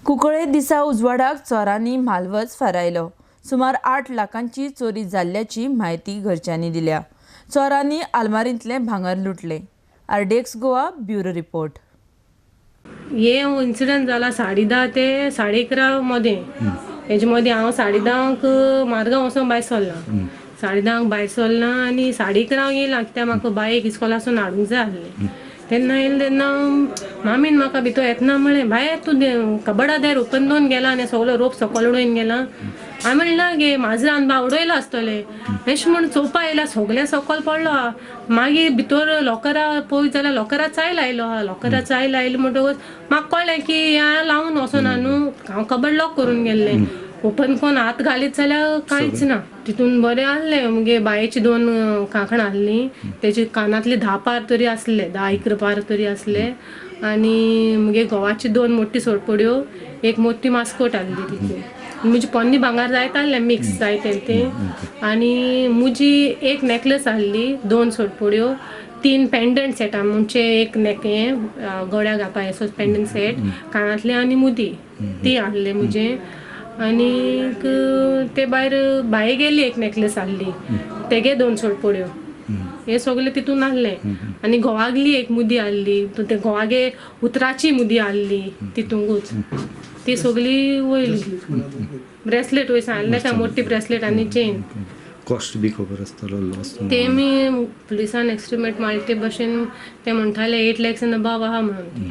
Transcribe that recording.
कुंकळे दिसा उजवाडाक चोरांनी म्हालवज फारायलो. सुमार 8 लाखांची चोरी जाल्ल्याची म्हायती घरच्यांनी दिल्या. चोरांनी आलमारींतलें भांगर लुटलें. RDX Goa bureau report. हे इन्सिडंट जाला 10:30 ते 11:30 मदें. हेजे मदीं हांव 10:30 मार्गांव वचोन भायर सरलां. 10:30 भायर सरलां आनी 11:30 येयलां कित्याक म्हाका बायक इस्कोलासून हाडूंक जाय आसलें. तेन्ना येयलें तेन्ना मामीन म्हाका भितर येतना म्हळें, बाये तूं कबडा दार ओपन दवरून गेला आनी सगलो रोप सकयल उडोवन गेला. हांवें म्हणलें ना गे, माजरान बा उडयला आसतलें अशें म्हूण चोवपा येयला, सगळें सकयल पडलो आहा. मागीर भितर लॉकरा पळयत जाल्यार लॉकरा चायल आयलो आहा. लॉकरा चायल आयलो म्हणटकूच म्हाका कळ्ळें की ह्या लावन वचना न्हू, हांव कबड लॉक करून गेल्लें. ओपन कोन हात घालीत जाल्यार कांयच ना. तितून बरें आसलें. मुगे बायेची 2 कांकणां आसलीं, तेजे कानांतले 10 पार तरी आसले, 10-11 पार तरी आसले. आनी मुगे घोवाची 2 मोटी सोडपड्यो, एक मोटी मास्कोट आसली. तितून म्हजी पोन्नी भांगर जायत आसलें, मिक्स जायत तें. आनी म्हजी एक नॅकलेस आसली, 2 सोडपड्यो, 3 पेंडंट सेट, म्हणजे एक नॅक हें गळ्या घालपा असो पेंडंट सेट, कानांतले आनी मुदी ती आसले म्हजें. आनीक ते भायर बाये गेली एक नॅकलेस आसली, तेगे 2 सोडपड्यो, हे सगळे तितून आसलें. आनी घोवागली एक मुदी आसली, ते घोवागे उतराची मुदी आसली तितूंकूच, ती सगळी वयली. ब्रेसलेट वयर सांगलें काय, मोठी ब्रेसलेट आनी चेन. कॉस्ट बी खबर आसतलो लॉस? ते मी पुलिसान एस्टिमेट मारले ते भशेन ते म्हणटाले 8 lakhs and above आहा म्हणून.